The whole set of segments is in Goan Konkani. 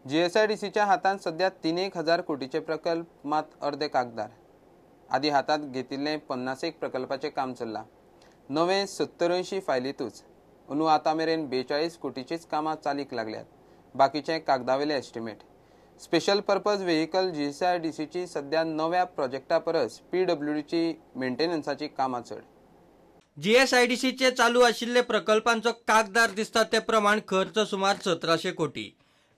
जीएसआयडीसीच्या हातांत सध्या 3,000 कोटीचे प्रकल्प मात अर्दे कागदार. आदी हातांत घेतिल्ले 51 प्रकल्पाचें काम चल्लां. नवे 70-80 फायलींतूच अंदू आतां मेरेन 42 कोटीचीच कामां चालीक लागल्यात. बाकीचें कागदावेले एस्टिमेट. स्पेशल पर्पज व्हेकल जीएसआयडीसीची सध्या नव्या प्रोजेक्टा परस पीडब्ल्यूडीची मेंटेनन्साची कामां चड. जीएसआयडीसीचे चालू आशिल्ले प्रकल्पांचो कागदार दिसता ते प्रमाण खर्च सुमार 1700 कोटी.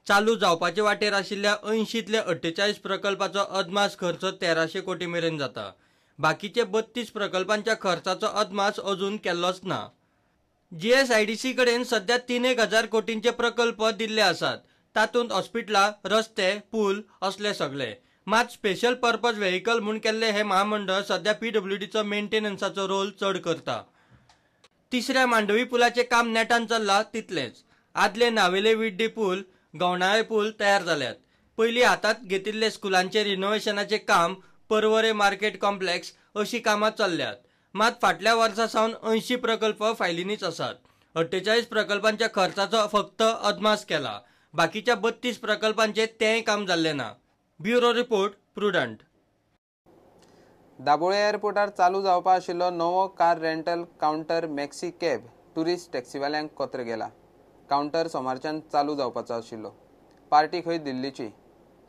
चालू जावपाचे वाटेर आशिल्ल्या 80तले 48 प्रकल्पाचो अदमास खर्च 1300 कोटी मेरेन जाता. बाकीचे 32 प्रकल्पांच्या खर्चाचो अदमास अजून केल्लोच ना. जीएसआयडीसी कडेन सध्या 3,000 कोटींचे प्रकल्प दिल्ले आसात. तातूंत हॉस्पिटलां, रस्ते, पूल असले सगळे. मात स्पेशल पर्पज व्हेकल म्हूण केल्ले हे महामंडळ सध्या पीडब्ल्यूडीचो मेंटेनन्साचो रोल चड करता. तिसऱ्या मांडवी पुलाचें काम नेटान चल्लां तितलेंच. आदले नावेले विड्डी पूल, गवणाळे पूल तयार जाल्यात. पयलीं हातांत घेतिल्ले स्कुलांचे रिनोव्हेशनाचें काम, पर्वरे मार्केट कॉम्प्लेक्स अशी कामां चल्ल्यात. मात फाटल्या वर्सा सावन 80 प्रकल्प फायलींनीच आसात. 48 प्रकल्पांच्या खर्चाचो फक्त अदमास केला. बाकीच्या 32 प्रकल्पांचे तेंय काम जाल्लें ना. Bureau report, Prudent. Dabolim एअरपोर्टार चालू जावपा आशिल्लो नवो car rental counter maxi cab tourist टॅक्सीवाल्यांक कोत्र गेला. कावंटर सोमारच्यान चालू जावपाचो आशिल्लो. पार्टी खंय दिल्लीची.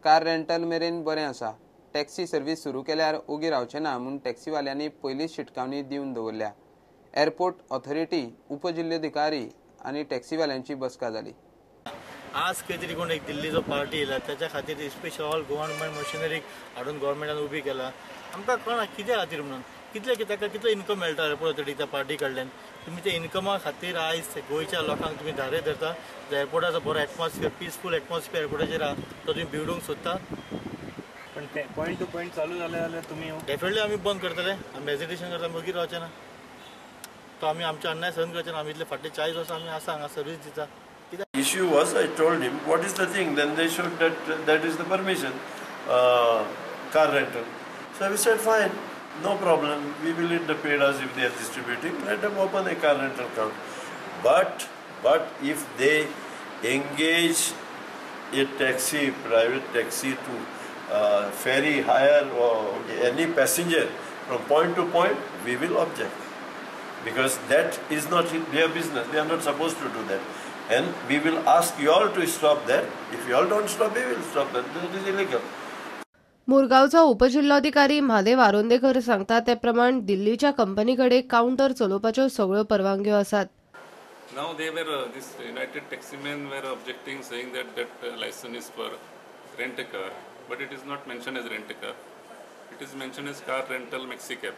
कार रेंटल मेरेन बरें आसा. टॅक्सी सर्वीस सुरू केल्यार ओगी रावचे ना म्हूण टॅक्सीवाल्यांनी पयलींच शिटकावणी दिवन दवरल्या. एअरपोर्ट ऑथॉरिटी, उपजिल्होधिकारी आनी टॅक्सीवाल्यांची बसका जाली. आज खंय तरी कोण एक दिल्लीचो पार्टी येयला त्याच्या खातीर स्पेशल ऑल गव्हर्नमेंट मशिनरीक हाडून गव्हर्मेंटान उबी केला. आमकां कळना कित्या खातीर म्हणून कितले ताका कितलो इन्कम मेळटा एअरपोर्ट ऑथॉरिटी त्या पार्टी कडल्यान. तुमी त्या इन्कमा खातीर आयज गोंयच्या लोकांक तुमी धारे धरता. एअरपोर्टाचो बरो एटमॉस्फियर, पिसफूल एटमॉस्फियर एअरपोर्टाचेर आहा तो तुमी बिगडूंक सोदता. पण ते पॉयंट टू पॉयंट चालू जाले जाल्यार तुमी डेफिनेटली आमी बंद करतले. आमी हेजिटेशन करता, मागीर रावचे ना. तो आमी आमचे अन्याय सहन करचे ना. आमी इतले फाटले 40 वर्सां आमी आसा हांगा सर्वीस दिता. Issue was, I told him, what is the thing? Then they showed that that is the permission, car rental. So we said, fine, no problem. We will eat the pedas if they are distributing. Let them open a car rental account. But if they engage a taxi, private taxi to ferry, hire or any passenger from point to point, we will object. Because that is not their business. They are not supposed to do that. And we will ask you all to stop that. If you all don't stop, we will stop that. That is illegal. मुरगांवचो उपजिल्होधिकारी म्हादेव आरोंदेकर सांगता ते प्रमाण दिल्लीच्या कंपनी कडेन कावंटर चलोवपाच्यो सगळ्यो परवानग्यो आसात. Now they were this United Taximen were objecting, saying that that license is for rent a car, but it is not mentioned as rent a car. It is mentioned as car rental maxi cab.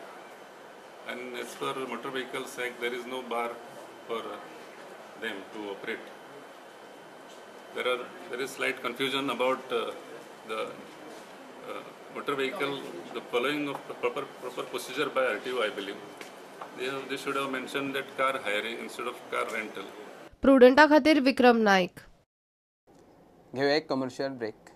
And as per Motor Vehicles Act, there is no bar for them to operate. There is slight confusion about the motor vehicle, the following of the proper procedure by RTO, I believe. They should have mentioned that car hiring instead of car rental. प्रुडंटा खातीर विक्रम नाईक. घेऊया एक कमर्शियल ब्रेक.